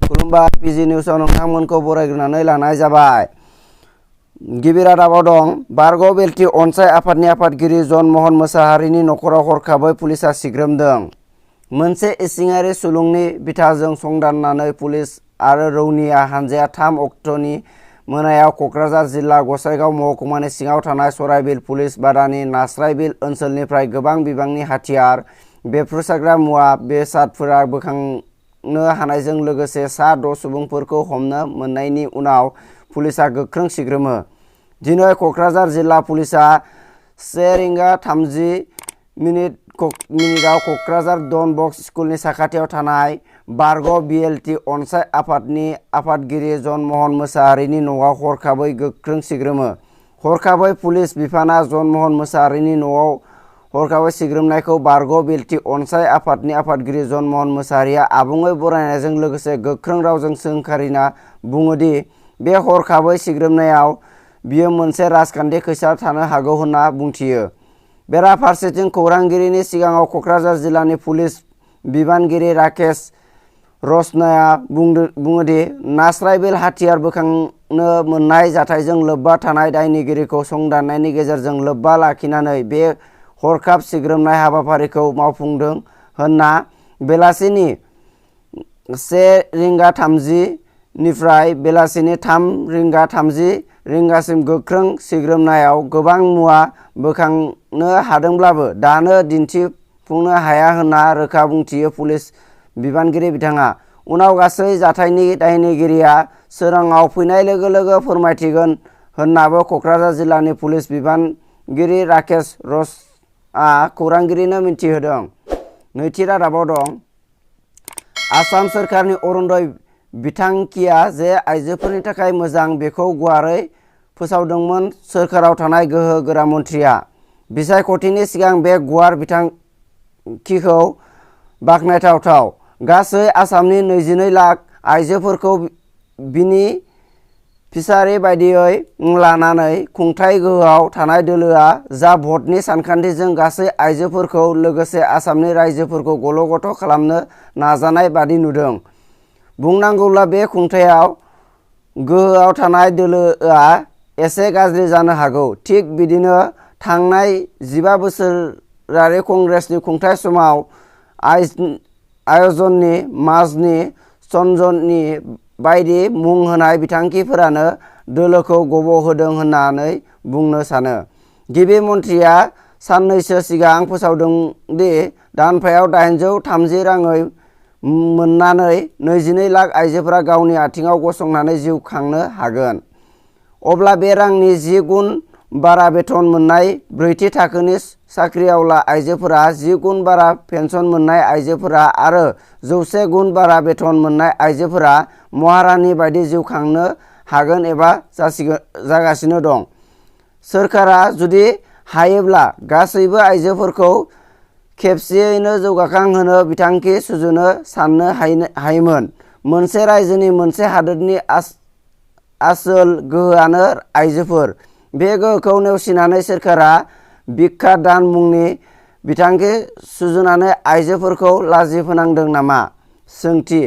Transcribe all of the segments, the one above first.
खुलुमबाय पिजि निउसाव नोंथांमोनखौ बरायग्रोनानै लानाय जाबाय। गिबि रादाबाव दं बारग' बेलथि अनसाय आफादनि आफादगिरि जन महन मोसाहारिनि नखराव हरखाबै पुलिसा सिग्रोमदों। मोनसे इसिङारि सुलुंनि बिथाजों संदाननानै पुलिस आरो रौनिया हानजाया 3 अक्ट'नि मोनायाव क'क्राझार जिल्ला गसाइगाव महकुमानि सिङाव थानाय सराइबिल पुलिस बादानि नास्राइबिल ओनसोलनिफ्राय गोबां बिबांनि हाथियार, बेफ्रुसारग्रा मुवा बेसादफोरा बोखांनो हानायजों लोगोसे सा 6 सुबुंफोरखौ हमनो मोननायनि उनाव पुलिसा गोख्रों सिग्रोमो। दिनै क'क्राझार जिल्ला पुलिसा 1:30 क'क्राझार डन बस्क स्कुलनि साखाथियाव थानाय बारग' बिएलटि अनसाय आफादनि आफादगिरि जन महन मोसाहारिनि न'आव हरखाबै गोख्रों सिग्रोमो। हरखाबै पुलिस बिफाना जन महन मोसाहारिनि न'आव हरखाबै सिग्रोमनायखौ बारग' बेलथि अनसाय आफादनि आफादगिरि जन महन मोसाहारिया आबुङै बरायनायजों लोगोसे गोख्रों रावजों सोंखारिना बुङोदि बे हरखाबै सिग्रोमनायाव बियो मोनसे राजखान्थि खैसार थानो हागौ होनना बुंथियो। बेराफारसेथिं खौरांगिरिनि सिगाङाव क'क्राझार जिल्लानि पुलिस बिबानगिरि राकेश रचनाया बुङोदि नास्राइबिल हाथियार बोखांनो मोननाय जाथायजों लोब्बा थानाय दायनिगिरिखौ संदाननायनि गेजेरजों लोब्बा लाखिनानै बे हरखाब सिग्रोमनाय हाबाफारिखौ मावफुंदों होनना बेलासिनि 1:30 निफ्राय बेलासिनि 3:30 रिंगासिम गोख्रों सिग्रोमनायाव गोबां मुवा बोखांनो हादोंब्लाबो दानो दिन्थिफुंनो हाया होनना रोखा बुंथियो पुलिस बिबानगिरि बिथाङा। उनाव गासै जाथायनि दायनिगिरिया सोराङाव फैनाय लोगो लोगो फोरमायथिगोन होननाबो क'क्राझार जिल्लानि पुलिस बिबानगिरि राकेश रचआ खौरांगिरिनो मिथिहोदों। नैथि रादाबाव दं आसाम सोरखारनि अरुण'दय बिथांखिया जे आइजोफोरनि थाखाय मोजां बेखौ गुवारै फोसावदोंमोन सोरखाराव थानाय गोहो गोरा मन्थ्रिया। बिसायख'थिनि सिगां बे गुवार बिथांखिखौ बाखनायथाव। गासै आसामनि 22 लाख आइजोफोरखौ बिनिफिसारि बायदियै लानानै खुंथाय गोहोआव थानाय दोलोआ जा भटनि सानखान्थिजों गासै आइजोफोरखौ लोगोसे आसामनि राइजोफोरखौ गल' गथ' खालामनो नाजानाय बादि नुदों। बुंनांगौब्ला बे खुंथायाव गोहोआव थानाय दोलोआ एसे गाज्रि जानो हागौ। थिग बिदिनो थांनाय 15 बोसोरारि कंग्रेसनि खुंथाय समाव आयजननि, माझनि, चन्जननि बायदि मुं होनाय बिथांखिफोरानो दोलोखौ गब'होदों होननानै बुंनो सानो। गिबि मन्थ्रिया साननैसो सिगां फोसावदोंदि दानफायाव 830 राङै मोननानै 22 लाख आइजोफोरा गावनि आथिङाव गसंनानै जिउ खांनो हागोन। अब्ला बे रांनि 10 गुन बारा बेथन मोननाय ब्रैथि थाखोनि साख्रिआवला आइजोफोरा, 10 गुन बारा पेन्सन मोननाय आइजोफोरा आरो 100 गुन बारा बेथन मोननाय आइजोफोरा महारानी बायदि जिउ खांनो हागोन एबा जागासिनो दं। सोरखारा जुदि हायोब्ला गासैबो आइजोफोरखौ खेबसेयैनो जौगाखांहोनो बिथांखि सुजुनो साननो हायोमोन। मोनसे रायजोनि, मोनसे हादोरनि आसोल गोहोआनो आइजोफोर। बे गोहोखौ नेवसिनानै सोरखारा भिक्षा दान मुंनि बिथांखि सुजुनानै आइजोफोरखौ लाजि फोनांदों नामा? सोंथि.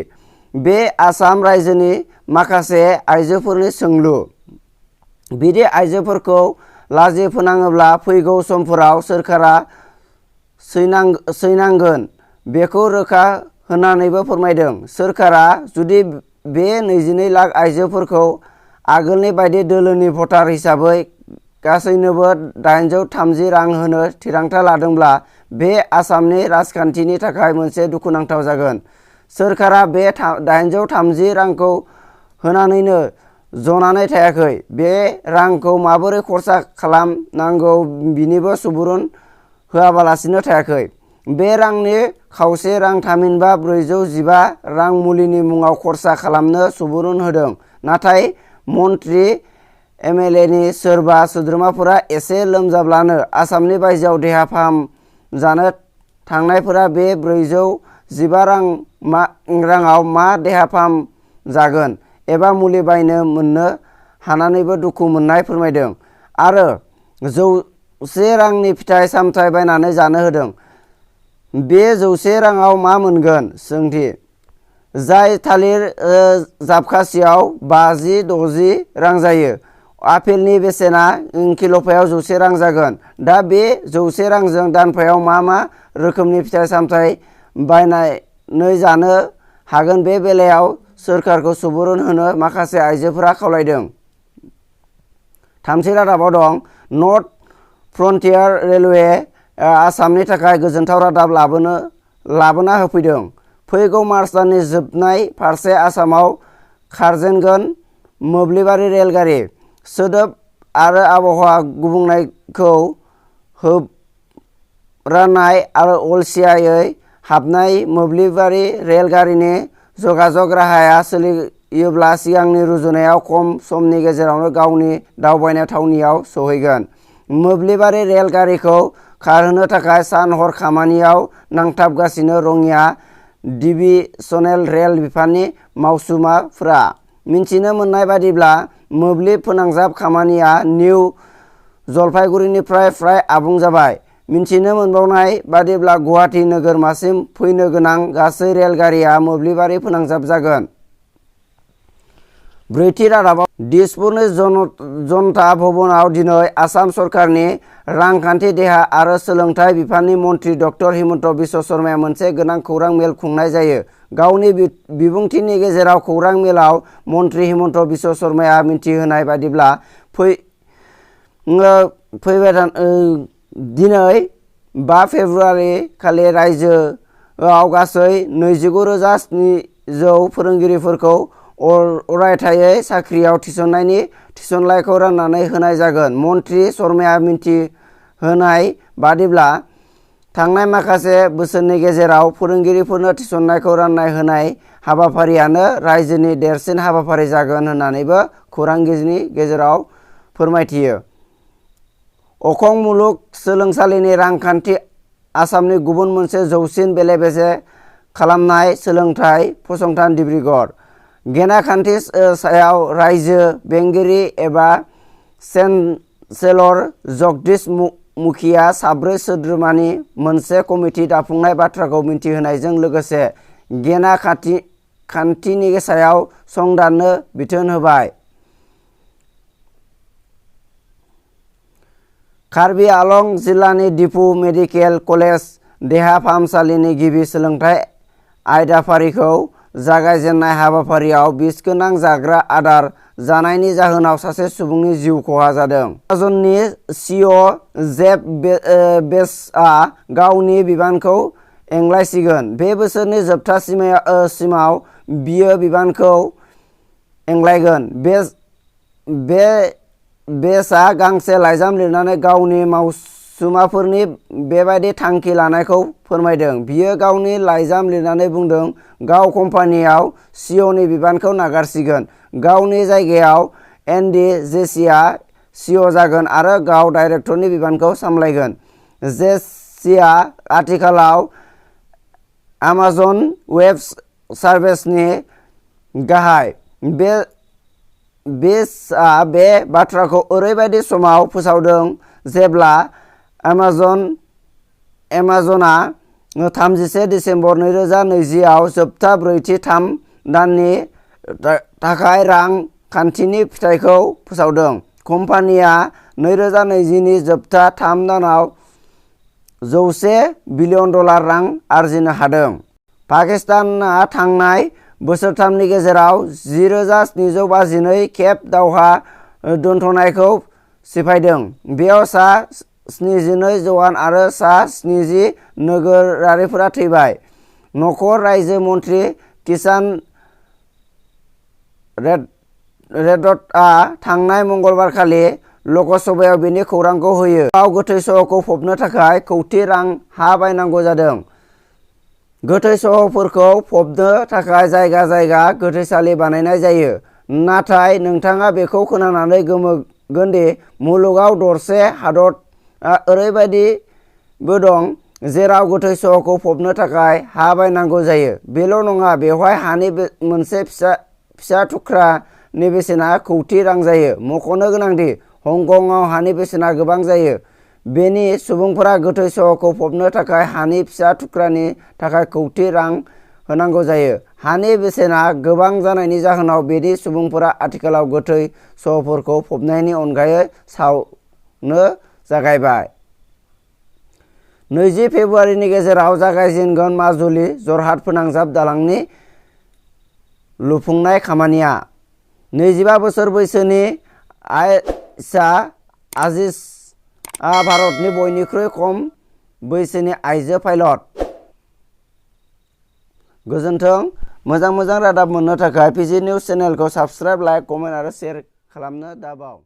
बे आसाम रायजोनि माखासे आइजोफोरनि सोंलु। बिदि आइजोफोरखौ लाजि फोनाङोब्ला फैगौ समफोराव सोरखारा सैनांगोन बेखौ रोखा होनानैबो फोरमायदों। सोरखारा जुदि बे 22 लाख आइजोफोरखौ आगोलनि बायदि दोलोनि भटार हिसाबै गासैनोबो 830 रां होनो थिरांथा लादोंब्ला बे आसामनि राजखान्थिनि थाखाय मोनसे दुखुनांथाव जागोन। सोरखारा बे 830 रांखौ होनानैनो जनानै थायाखै। बे रांखौ माबोरै खरसा खालामनांगौ बिनिबो सुबुरुन होआबालासिनो थायाखै। बे रांनि खावसे रां थामहिनबा 415 रां मुलिनि मुङाव खरसा खालामनो सुबुरुन होदों। नाथाय मन्थ्रि एमएलएनि सोरबा सोद्रोमाफोरा एसे लोमजाब्लानो आसामनि बायजोआव देहा फाहामजानो थांनायफोरा बे 415 राङाव मा देहा फाहामजागोन एबा मुलि बायनो मोननो हानानैबो दुखु मोननाय फोरमायदों आरो 100 रांनि फिथाइ सामथाइ बायनानै जानो होदों। बे 100 राङाव मा मोनगोन? सोंथि. जाय थालिर जाबखासेयाव 50-60 रां जायो। आपेलनि बेसेना किल'फायाव 100 रां जागोन। दा बे 100 रांजों दानफायाव मा रोखोमनि फिथाइ सामथाइ बायनानै जानो हागोन बे बेलायाव सोरखारखौ सुबुरुन होनो माखासे आइजोफोरा खावलायदों। थामथि रादाबाव दं नर्थ फ्रन्टियार रेलवे आसामनि थाखाय गोजोनथाव रादाब लाबोना होफैदों। फैगौ मार्च दाननि जोबनाय फारसे आसामाव खारजेनगोन मोब्लिबारि रेलगारि। सोदोब आरो आबहावा गुबुंनायखौ होबथानाय आरो अलसियायै हाबनाय मोब्लिबारि रेलगारिनि जगाजग राहाया सोलियोब्ला सिगांनि रुजुनायाव खम समनि गेजेरावनो गावनि दावबायनाय थावनियाव सौहैगोन। मोब्लिबारि रेलगारिखौ खारहोनो थाखाय सान-हर खामानियाव नांथाबगासिनो रङिया डिभिजनेल रेल बिफाननि मावसुमाफोरा। मिथिनो मोननाय बादिब्ला मोब्लिब फोनांजाब खामानिया निउ जलपाइगुरिनिफ्राय फ्राय आबुं जाबाय। मिथिनो मोनबावनाय बादिब्ला गुवाहाटि नोगोरमासिम फैनो गोनां गासै रेलगारिया मोब्लिबारि फोनांजाब जागोन। ब्रैथि रादाबाव दिसपुरनि जनता भवनाव दिनै आसाम सरकारनि रांखान्थि, देहा आरो सोलोंथाइ बिफाननि मन्थ्रि ड हिमन्त बिश्व शर्माया मोनसे गोनां खौरां मेल खुंनाय जायो। गावनि बिबुंथिनि गेजेराव खौरां मेलाव मन्थ्रि हिमन्त बिश्व शर्माया मिथिहोनाय बादिब्ला दिनै 5 फेब्रुआरि खालि रायजोआव गासै 29,700 फोरोंगिरिफोरखौ अरायथायै साख्रियाव थिसननायनि थिसनलाइखौ राननानै होनाय जागोन। मन्थ्रि शर्माया मिथिहोनाय बादिब्ला थांनाय माखासे बोसोरनि गेजेराव फोरोंगिरिफोरनो थिसननायखौ राननाय होनाय हाबाफारियानो रायजोनि देरसिन हाबाफारि जागोन होननानैबो खौरांगिरिनि गेजेराव फोरमायथियो। अखं मुलुग सोलोंसालिनि रांखान्थि आसामनि गुबुन मोनसे जौसिन बेले-बेजे खालामनाय सोलोंथाइ फसंथान डिब्रुगड़। गेनाखान्थि सायाव रायजो बेंगिरि एबा चेन्सेलर जगदीश मुखीआ 4 सोद्रोमानि मोनसे कमिटि दाफुंनाय बाथ्राखौ मिथिहोनायजों लोगोसे गेनाखान्थिनि सायाव संदाननो बिथोन होबाय। कार्बि आलं जिल्लानि दिफु मेडिकेल कलेज देहा फाहामसालिनि गिबि सोलोंथाइ आयदाफारिखौ जागायजेननाय हाबाफारियाव बिसगोनां जाग्रा आदार जानायनि जाहोनाव सासे सुबुंनि जिउ खहा जादों। एमाजननि सिइअ जेफ बेज'सआ गावनि बिबानखौ एंग्लायसिगोन। बे बोसोरनि जोबथा सिमाव बियो बिबानखौ एंग्लायगोन। बेज'सआ गांसे लाइजाम लिरनानै गावनि मावसुमाफोरनि बेबादि थांखि लानायखौ फोरमायदों। बियो गावनि लाइजाम लिरनानै बुंदों गाव कम्पानियाव सिइअनि बिबानखौ नागारसिगोन। गावनि जायगायाव एन्डी जेसीआ सिइअ जागोन आरो गाव डाइरेक्टरनि बिबानखौ सामलायगोन। जेसीआ आथिखालाव एमाजन वेब सार्भिसनि गाहाय। बेज'सआ बे बाथ्राखौ ओरैबायदि समाव फोसावदों जेब्ला एमाजनआ 31 दिसेम्बर 2020 आव जोबथा ब्रैथि 3 दाननि थाखाय रां खान्थिनि फिथायखौ फोसावदों। कम्पानिया 2020 नि जोबथा 3 दानाव $100 बिलियन रां आरजिनो हादों। पाकिस्तानआ थांनाय बोसोरथामनि गेजेराव 10,752 खेब दावहा दोनथ'नायखौ सिफायदों। बेयाव सा 72 जवान आरो सा 70 नोगोरारिफोरा थैबाय। नखर रायजो मन्थ्रि किसान रेड्डीआ थांनाय मंगलबारखालि लकसभायाव बेनि खौरांखौ होयो। गाव गोथै सह'खौ फबनो थाखाय कौटि रां हा बायनांगौ जादों। गोथै सह'फोरखौ फबनो थाखाय जायगा जायगा गोथैसालि बानायनाय जायो। नाथाय नोंथाङा बेखौ खोनानानै गोमोगोन दि मुलुगाव दरसे हादरआ ओरैबायदिबो दं जेराव गोथै सह'खौ फबनो थाखाय हा बायनांगौ जायो। बेल' नङा, बेवहाय हानि मोनसे फिसा थुख्रानि बेसेना कौटि रां जायो। मख'नो गोनांदि हंकंआव हानि बेसेना गोबां जायो। बेनि सुबुंफोरा गोथै सह'खौ फबनो थाखाय हानि फिसा थुख्रानि थाखाय कौटि रां होनांगौ जायो। हानि बेसेना गोबां जानायनि जाहोनाव बेनि सुबुंफोरा आथिखालाव गोथै सहफोरखौ फबनायनि अनगायै सावनो जागायबाय। 20 फेब्रुआरिनि गेजेराव जागायजेनगोन माजुलि जरहाट फोनांजाब दालांनि लुफुंनाय खामानिया। 25 बोसोर बैसोनि आयशा आजिजआ भारतनि बयनिख्रुइ खम बैसोनि आइजो पाइलट। गोजोन्थों। मोजां रादाब मोननो थाखाय पिजि निउज चेनेलखौ साबस्क्राइब, लाइक, कमेन्ट आरो शेयार खालामनो दाबाव।